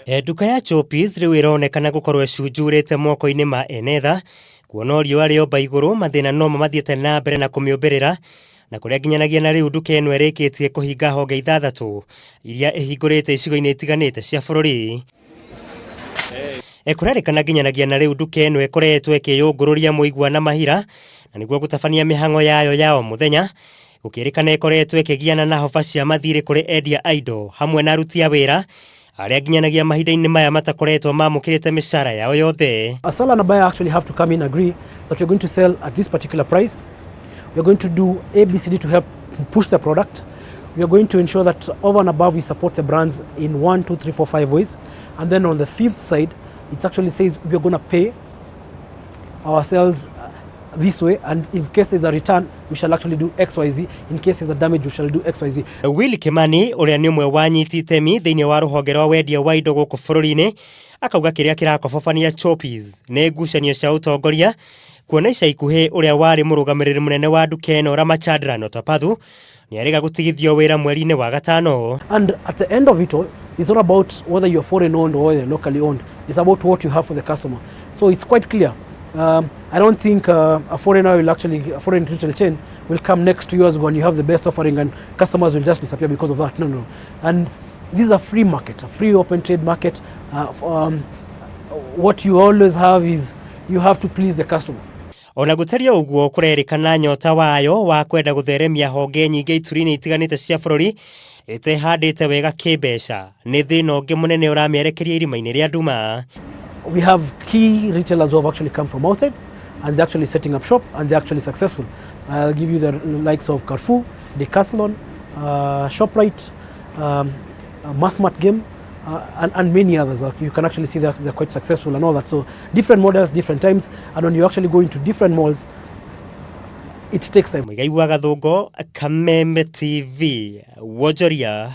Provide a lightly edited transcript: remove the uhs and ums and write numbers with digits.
Nduka ya Choppies rĩu ĩronekana gũkorwo ĩcunjurĩte moko-inĩ ma ene tha, kuona riũa rĩomba igũrũ mathĩna no mathiĩte na mbere na kũmĩũmbĩrĩra, na kũrĩa nginyanagia na rĩu nduka ĩno ĩrĩkĩtie kũhinga honge ithathatũ iria ĩhingũrĩte icigo-inĩ itiganĩte cia bũrũri. Kũrerĩkana nginyanagia na rĩu nduka ĩno ĩkoretwo ĩkĩyũngũrũria mũigua na mahira na nĩguo gũtabania mĩhang'o yayo ya o mũthenya, gũkĩrĩkana ĩkoretwo ĩkĩgiana na hoba cia mathirĩ kũrĩ endia a indo hamwe na aruti a wĩra arĩa nginyanagia mahinda-inĩ maya matakoretwo mamũkĩrĩte mĩcara yao yothe. A seller and a buyer actually have to come in, agree that we're going to sell at this particular price. We're going to do A, B, C, D to help push the product. We are going to ensure that over and above we support the brands in 1, 2, 3, 4, 5 ways. And then on the fifth side, it actually says we are going to pay ourselves this way, and in case there's a return, we shall actually do XYZ. In case there's a damage, we shall do XYZ. Willy Kimani, ũrĩa nĩ ũmwe wa anyiti itemi thĩinĩ wa rũhonge rwa wendia wa indo gũkũ bũrũri-inĩ, akauga kĩrĩa kĩrakobobania Choppies nĩ ngucanio cia ũtongoria, kuona ica ikuhĩ ũrĩa warĩ mũrũgamĩrĩri mũnene wa nduka ĩno, Ramachandran Ottapathu, nĩ arĩga gũtigithio wĩra mweri-inĩ wa gatano. And at the end of it all, it's not about whether you're foreign owned or whether you're locally owned. It's about what you have for the customer. So it's quite clear. I don't think a foreign retail chain will come next to yours when you have the best offering and customers will just disappear because of that. No. And this is a free market, a free open trade market. What you always have is you have to please the customer. Ona gũtariĩ ũguo, kũrerĩkana nyota wayo wa kwenda gũtheremia honge nyingĩ ituri-inĩ itiganĩte cia bũrũri ĩtehandĩte wega kĩmbeca nĩ thĩna ũngĩ mũnene ũramĩerekeria irima-inĩ rĩa nduma. We have key retailers who have actually come from outside and they're actually setting up shop and they're actually successful. I'll give you the likes of Carrefour, Decathlon, Shoprite, Massmart Game, and many others. You can actually see that they're quite successful and all that. So different models, different times, and when you actually go into different malls, it takes time. Muigai wa Gathungo, Kameme TV, wonjoria.